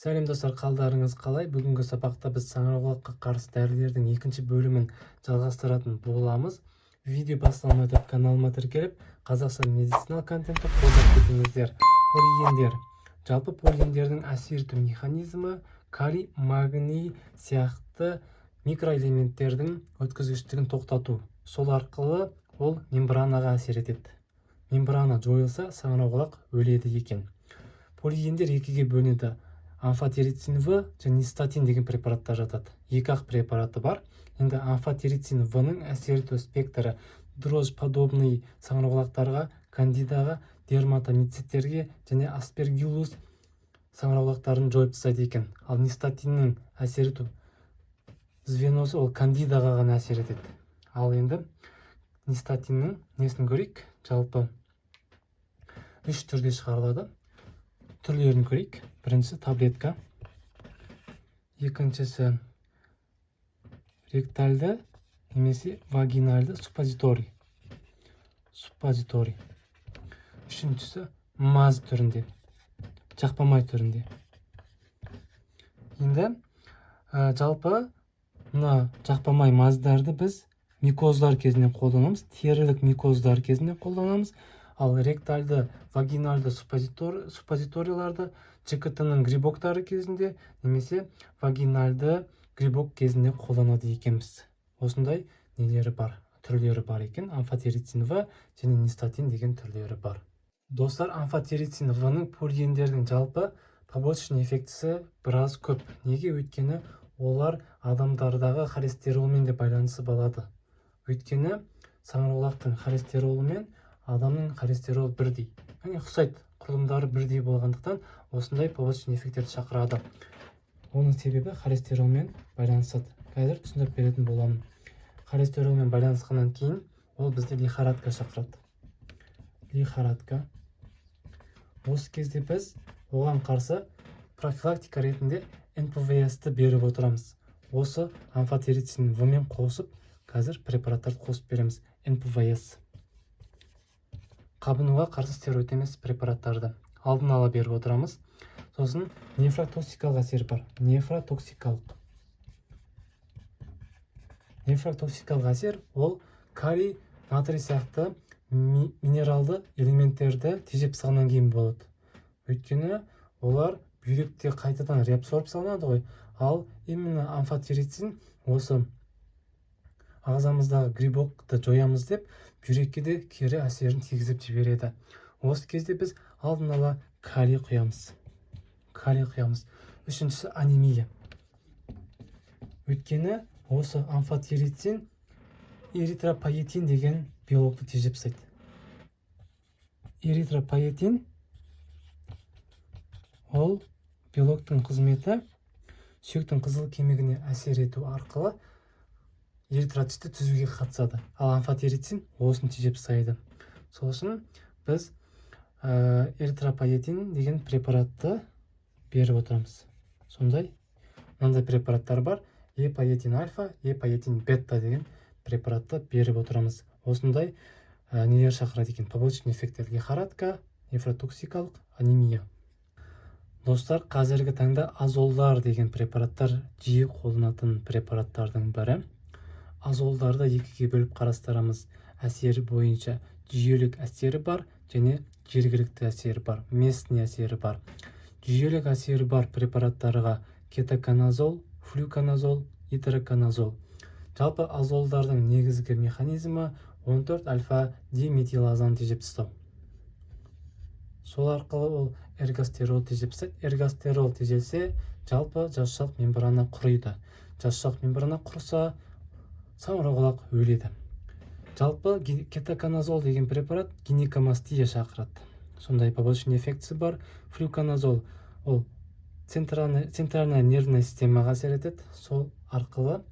Сәлем, достар! Қалдарыңыз қалай? Бүгінгі сабақта біз саңырауқұлаққа қарсы дәрілердің екінші бөлімін жалғастыратын боламыз. Видео басталмай тұрып, каналыма тіркеліп, қазақша медициналық контентті қолдап кетіңіздер. Полиендер. Жалпы, полиендердің әсер ету механизмі калий, магний сияқты микроэлементтердің өткізгіштігін тоқтату. Сол арқылы ол мембранаға әсер етеді. Мембрана жойылса, саңырауқұлақ өледі екен. Полиендер екіге бөлінеді: амфотерицин В және нистатин деген препараттар жатады. Екі ақ препараты бар. Енді амфотерицин В ның әсер ету спектрі дрожжеподобный саңырауқұлақтарға, кандидаға, дерматомицеттерге және аспергиллус саңырауқұлақтарын жойып тастайды екен. Ал нистатиннің әсер ету звеносы ол кандидаға ғана әсер етеді. Ал енді нистатиннің несін көрейік. Жалпы, үш түрде шығарылады. Түрлерін көрейік. Біріншісі таблетка, екіншісі ректальды немесе вагинальды суппозиторий, үшіншісі мазь түрінде, жақпамай түрінде. Енді жалпы, мына жақпамай мазьдарды біз микоздар кезінде қолданамыз, терілік микоздар кезінде қолданамыз. Ал ректальды, вагинальды суппозиторийларды ЖКТ ның грибоктары кезінде немесе вагинальды грибок кезінде қолданады екенбіз. Осындай нелері бар, түрлері бар екен. Амфотерицин В және нистатин деген түрлері бар. Достар, амфотерицин В ның, полиендердің жалпы побочный эффектісі біраз көп. Неге? Өйткені олар адамдардағы холестеролмен де байланысып алады. Өйткені саңырауқұлақтың холестеролы мен адамның холестеролы бірдей, яғни ұқсайды, құрылымдары бірдей болғандықтан, осындай побочный эффекттерді шақырады. Оның себебі холестеролмен байланысады. Қазір түсіндіріп беретін боламын. Холестеролмен байланысқаннан кейін ол бізде лихорадка шақырады, лихорадка. Осы кезде біз оған қарсы профилактика ретінде НПВС-ті беріп отырамыз. Осы амфотерицин В мен қосып, қазір препараттарды қосып береміз. НПВС, қабынуға қарсы стероид емес препараттарды алдын ала беріп отырамыз. Сосын нефротоксикалық әсері бар. Нефротоксикалық әсер ол калий, натрий сияқты минералды элементтерді тежеп тастағаннан кейін болады. Өйткені олар бүйректе қайтадан реабсорбцияланады ғой. Ал именно амфотерицин осы ағзамыздағы грибокты жоямыз деп, бүйрекке де кері әсерін тигізіп жібереді. Осы кезде біз алдын ала калий құямыз, калий құямыз. Үшіншісі анемия. Өйткені осы амфотерицин эритропоэтин деген белокты тежеп тастайды. Эритропоэтин ол белоктың қызметі сүйектің қызыл кемігіне әсер ету арқылы эритроцитті түзуге қатысады. Ал амфотерицин осыны тежеп тастайды. Сол үшін біз эритропоэтин деген препаратты беріп отырамыз. Сондай мынандай препараттар бар: эпоэтин альфа, эпоэтин бета деген препаратты беріп отырамыз. Осындай нелер шақырады екен побочный эффекттер: лихорадка, нефротоксикалық, анемия. Достар, қазіргі таңда азолдар деген препараттар жиі қолданатын препараттардың бірі. Азолдарды екіге бөліп қарастырамыз әсері бойынша: жүйелік әсері бар және жергілікті әсері бар, местный әсері бар. Жүйелік әсері бар препараттарға кетоконазол, флюконазол, итраконазол. Жалпы, азолдардың негізгі механизмі 14 альфа диметилазаны тежеп тастау. Сол арқылы ол эргостерол тежеп тастайды. Эргостерол тежелсе, жалпы жасушалық мембрана құриды. Жасушалық мембрана құрыса, саңырауқұлақ өледі. Жалпы, кетоконазол деген препарат гинекомастия шақырады, сондай побочный эффектісі бар. Флюконазол ол центральная нервная системаға әсер етеді. Сол арқылы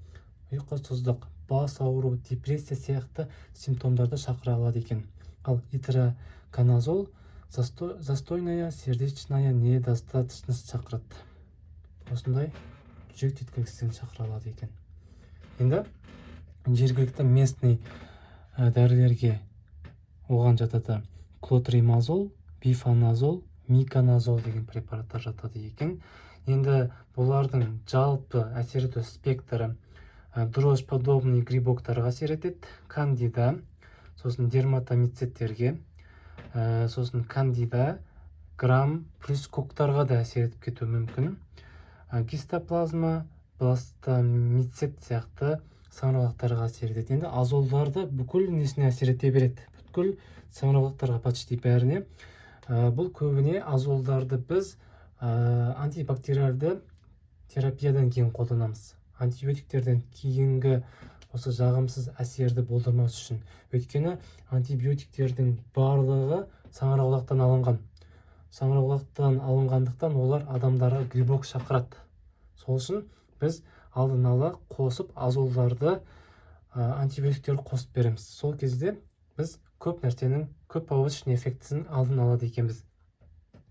ұйқысыздық, бас ауыру, депрессия сияқты симптомдарды шақыра алады екен. Ал итраконазол застойная сердечная недостаточность шақырады, осындай жүрек жеткіліксіздігін шақыра алады екен. Енді жергілікті, местный дәрілерге оған жатады клотримазол, бифоназол, миконазол деген препараттар жатады екен. Енді Олардың жалпы әсер ету спектрі дрожж подобный грибоктарға әсер етеді, кандида, сосын дерматомицеттерге, сосын кандида, грамм плюс коктарға да әсер етіп кетуі мүмкін. Гистоплазма, бластомицет сияқты саңырауқұлақтарға әсер етеді. Енді азолдарды бүкіл несіне әсер ете береді, бүткіл саңырауқұлақтарға, почти бәріне. Бұл көбіне азолдарды біз антибактериалды терапиядан кейін қолданамыз. Антибиотиктерден кейінгі осы жағымсыз әсерді болдырмас үшін. Өйткені антибиотиктердің барлығы саңырауқұлақтан алынған. Саңырауқұлақтан алынғандықтан олар адамдарға грибок шақырады. Сол үшін біз алдын ала қосып азолдарды, антибиотиктер қосып береміз. Сол кезде біз көп нәрсенің, көп побочный эффектісін алдын алады екенбіз.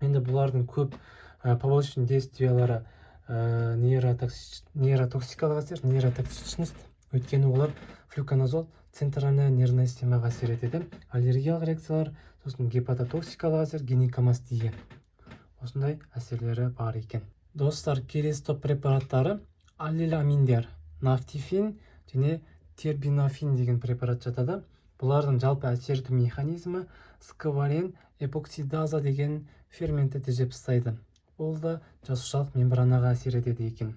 Енді бұлардың көп побочный действиялары нейротоксикалық әсер, нейротоксичность. Өйткені олар флюконазол центральная нервная системаға әсер етеді. Аллергиялық реакциялар, сосын гепатотоксикалық әсер, гинекомастия. Осындай әсерлері бар екен. Достар, келесі топ препараттары аллиламиндер, нафтифин және тербинафин деген препарат жатады. Бұлардың жалпы әсер ету механизмі сквален эпоксидаза деген ферментті тежеп тастайды. Ол да жасушалық мембранаға әсер етеді екен.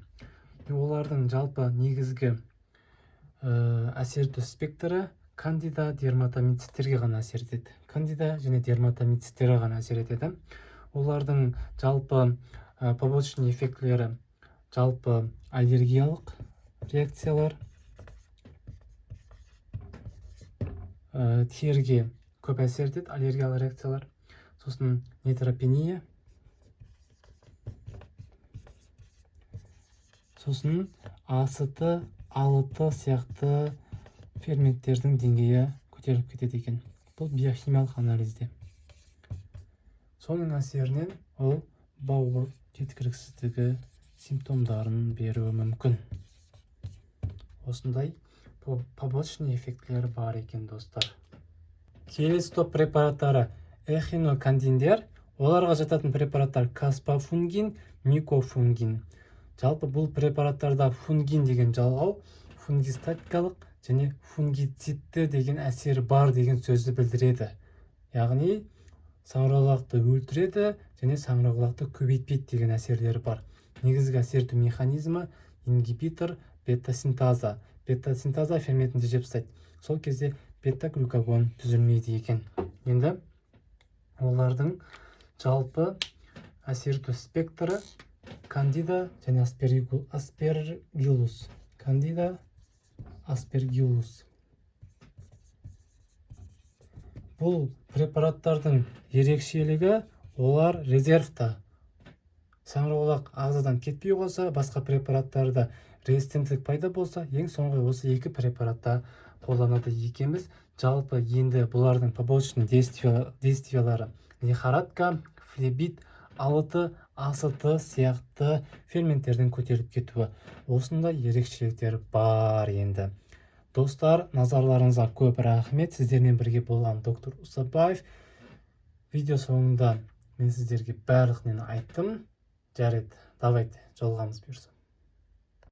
Олардың жалпы негізгі әсер ету спектрі кандида, дерматомицеттерге ғана әсер етеді. Кандида және дерматомицеттерге ғана әсер етеді. Олардың жалпы побочный эффектілері жалпы аллергиялық реакциялар, теріге көп әсер етеді аллергиялық реакциялар, сосын нейтропения, сосын АСТ, АЛТ сияқты ферменттердің деңгейі көтеріліп кетеді екен. Бұл биохимиялық анализде. Соның әсерінен ол бауыр жеткіліксіздігі симптомдарын беруі мүмкін. Осындай побочный эффектілері бар екен, достар. Келесі топ препараттары эхинокандиндер. Оларға жататын препараттар каспафунгин, микофунгин. Жалпы бұл препараттарда фунгин деген жалғау фунгистатикалық және фунгицидті деген әсері бар деген сөзді білдіреді. Яғни саңырауқұлақты өлтіреді және саңырауқұлақты көбейтпейді деген әсерлері бар. Негізгі әсер ету механизмі ингибитор бета-синтаза. Бета-синтаза ферментін тежеп тастайды. Сол кезде бета-глюкагон түзілмейді екен. Енді олардың жалпы әсер ету спектрі кандида және аспергиллус. Кандида, аспергиллус. Бұл препараттардың ерекшелігі олар резервта. Саңырауқұлақ ағзадан кетпей қалса, басқа препараттарда резистенттік пайда болса, ең соңғы осы екі препаратта қолданады екенбіз. Жалпы енді бұлардың побочный действиялары лихорадка, флебит, АЛТ, АСТ сияқты ферменттердің көтеріліп кетуі. Осындай ерекшеліктер бар енді. Достар, назарларыңызға көп рахмет. Сіздермен бірге болған доктор Усабаев. Видео соңында мен сіздерге барлық нені айттым. Жарайды, давайте, жолығамыз бұйырса.